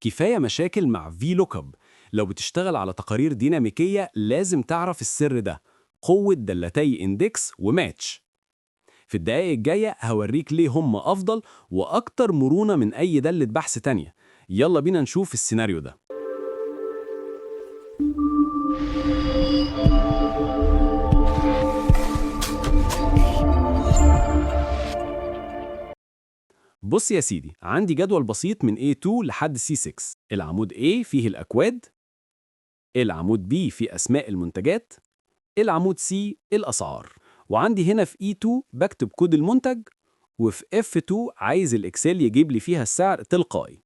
كفاية مشاكل مع VLOOKUP. لو بتشتغل على تقارير ديناميكية لازم تعرف السر ده، قوة دالتي INDEX و MATCH. في الدقائق الجاية هوريك ليه هم أفضل وأكتر مرونة من أي دالة بحث تانية. يلا بينا نشوف السيناريو ده. بص يا سيدي، عندي جدول بسيط من A2 لحد C6. العمود A فيه الأكواد، العمود B فيه أسماء المنتجات، العمود C الأسعار. وعندي هنا في E2 بكتب كود المنتج، وفي F2 عايز ال Excel يجيب لي فيها السعر تلقائي.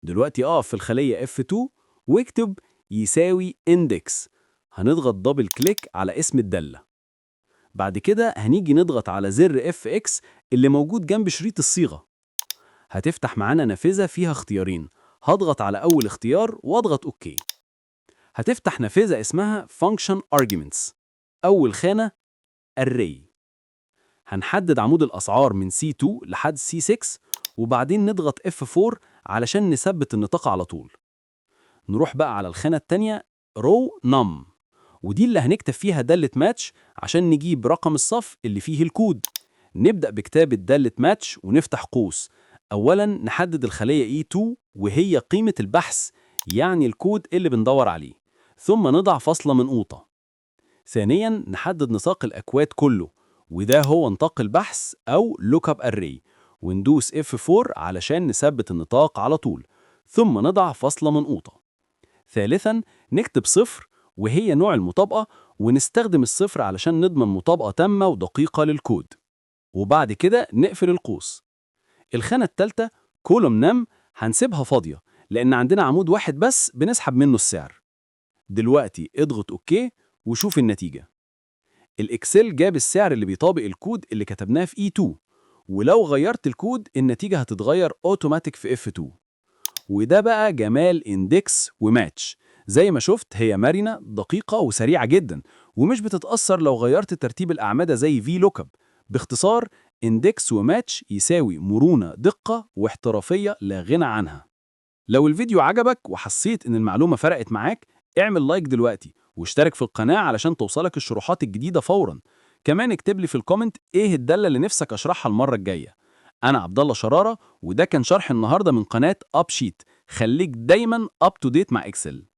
دلوقتي أقف في الخلية F2 واكتب يساوي INDEX. هنضغط double click على اسم الدالة. بعد كده هنيجي نضغط على زر FX اللي موجود جنب شريط الصيغة. هتفتح معانا نافذة فيها اختيارين. هضغط على أول اختيار واضغط OK. هتفتح نافذة اسمها Function Arguments. أول خانة Array، هنحدد عمود الأسعار من C2 لحد C6، وبعدين نضغط F4 علشان نثبت النطاق على طول. نروح بقى على الخانة التانية Row Num، ودي اللي هنكتب فيها دالة ماتش عشان نجيب رقم الصف اللي فيه الكود. نبدأ بكتابة دالة ماتش ونفتح قوس. أولا نحدد الخلية E2 وهي قيمة البحث، يعني الكود اللي بندور عليه، ثم نضع فاصلة منقوطة. ثانيا نحدد نطاق الأكواد كله، وده هو نطاق البحث أو lookup array، وندوس F4 علشان نثبت النطاق على طول، ثم نضع فاصلة منقوطة. ثالثا نكتب 0 وهي نوع المطابقة، ونستخدم الصفر علشان نضمن مطابقة تامة ودقيقة للكود، وبعد كده نقفل القوس. الخانة الثالثة column num هنسيبها فاضية لأن عندنا عمود واحد بس بنسحب منه السعر. دلوقتي اضغط OK وشوف النتيجة. ال Excel جاب السعر اللي بيطابق الكود اللي كتبناه في E2، ولو غيرت الكود النتيجة هتتغير اوتوماتيك في F2. وده بقى جمال INDEX و MATCH. زي ما شفت، هي مرنة، دقيقة وسريعة جدا، ومش بتتأثر لو غيرت ترتيب الأعمدة زي VLOOKUP. باختصار، INDEX و MATCH يساوي مرونة، دقة واحترافية لا غنى عنها. لو الفيديو عجبك وحسيت إن المعلومة فرقت معاك، اعمل like دلوقتي واشترك في القناة علشان توصلك الشروحات الجديدة فورا. كمان اكتب لي في ال comment ايه الدالة اللي نفسك اشرحها المرة الجاية. انا عبد الله شرارة، وده كان شرح النهارده من قناة Up Sheet. خليك دايما up to date مع Excel.